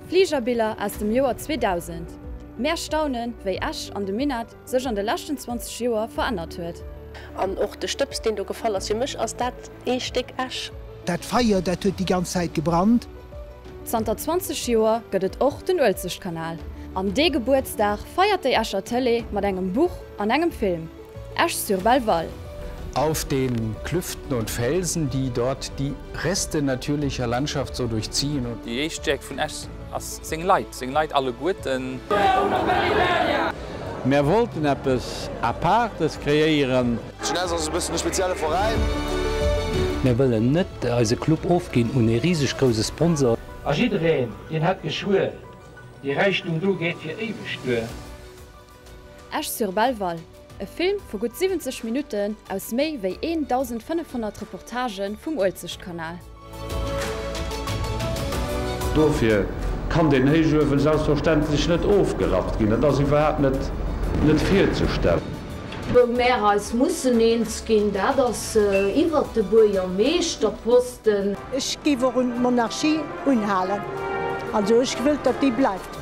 Fligerbiller aus dem Joer 2000. Mär staunen, wéi Esch an de Minett sech an de leschten 20 Joer verännert huet. An och de Stëbs, deen do gefall ass, fir mech ass dat ee Stéck Esch. Dat Feier, dat huet déi ganz Zäit gebrannt. Zanter 20 Joer gëtt et och den Uelzechtkanal. An dee Gebuertsdag feiert déi Escher Tëlee mat engem Buch an engem Film, Esch-sur-Belval. Auf den Klüften und Felsen, die dort die Reste natürlicher Landschaft so durchziehen. Déi éischt Stäerkt vun Esch ass seng Leit, seng Leit alleguerten. Mär wollten eppes Apaartes kreéieren. D'Jeunesse ass e bëssen e spezielle Veräin. Mir wëllen net eise Club ofginn un ee riseg grouse Sponsor. A jiddereen, deen hätt geschwuer, Dee Räichtum do geet fir éiweg duer. Esch-sur-Belval, e Film vu gutt 70 Minutten aus méi wéi 1.500 Reportagë vum Uelzechtkanal. Dofir kann deen Héichuewen selbstverständlech net ofgerappt ginn. Dat ass iwwerhaapt net net virzestellen. Wou mär eis mussen eens ginn, dat ass iwwert de Buergermeeschterposten. Ech géif och un d'Monarchie unhalen. Also ech wëllt, datt déi bleift.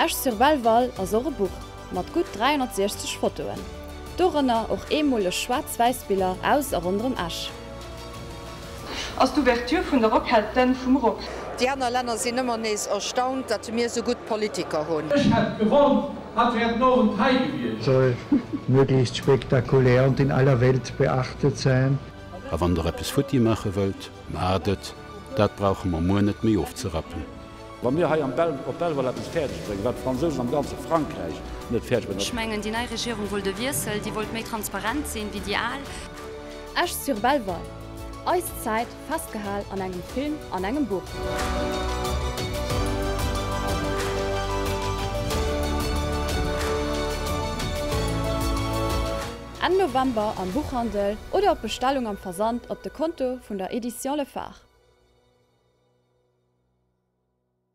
Esch-sur-Belval ass och e Buch mat gutt 360 Fotoen. Dorënner och eemoleg schwaarz-wäiss Biller aus a ronderëm Esch. Ass d'Ouverture vun der Rockhal d'Enn vum Rock? Déi aner Länner sinn ëmmer nees erstaunt, datt mir esou gutt Politiker hunn. Ech hätt gewollt, hatt wär den Owend hei gewiescht. Soll möglichst spektakulär und in aller Welt beachtet sein. A wann der eppes futti maache wëllt, maacht et, dat brauche mer muer net méi ofzerappen. Wa mir hei am Bel, op Belval eppes fäerdeg bréngen, wat d'Fransousen am ganze Frankräich net fäerdeg bréngen. Ech mengen, déi nei Regierung wollt e Wiessel, déi wollt méi transparent sinn wéi déi al. Esch-sur-Belval, eis Zäit festgehal an engem Film an engem Buch. Enn November am Buchhandel oder op Bestellung am Versand op de Konto vun der Edition Le Phare.